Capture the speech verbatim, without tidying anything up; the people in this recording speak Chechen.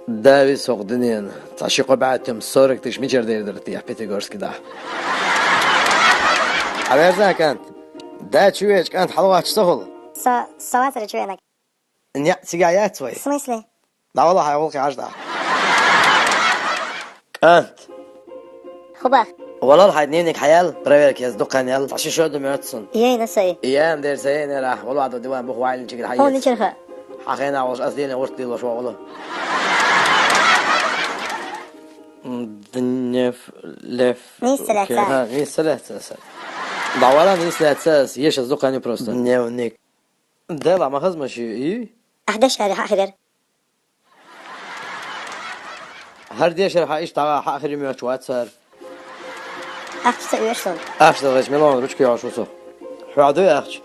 Дави сох динен, цхьа ши-кхо бӀаь тем сорок тыш мичара дер дара те, Пятигорске дӀа. Хьаверзан, кӀант. Да чу веч, кӀант, хьалгӀачча ца хула. Со, со вацара чу венаг. Не, цига яц вай. В смысле? ДӀавала хьай гӀулакхе Ӏаш дӀа. КӀант. Хубах. Валал хьай дневник хьаял, проверка ез дукха ял. Цхьа ши шо ду моьтту сун. Ей, на сай. Ям дер сай, не рах. Вала вада диван бух вайлин чигил хьай. Хьо мичара ха? Хьа хена волаш, ас дийна урт дилла шо вала. Днев, лев. Нийса лаьца. Ха, нийса лаьца аса. ДӀавала нийса лаьца аса, еш аз дукха не просто. Дневник. Дела ма хазма ши, и? Ахь дешари хьа хирер. ХӀара дешар хьа иштта хьа хири моьттуш вацар. Ахча ца оьшу сон. Ахча далгӀача мелон ручка йолуш ву со. Хьоьгу дуй ахча?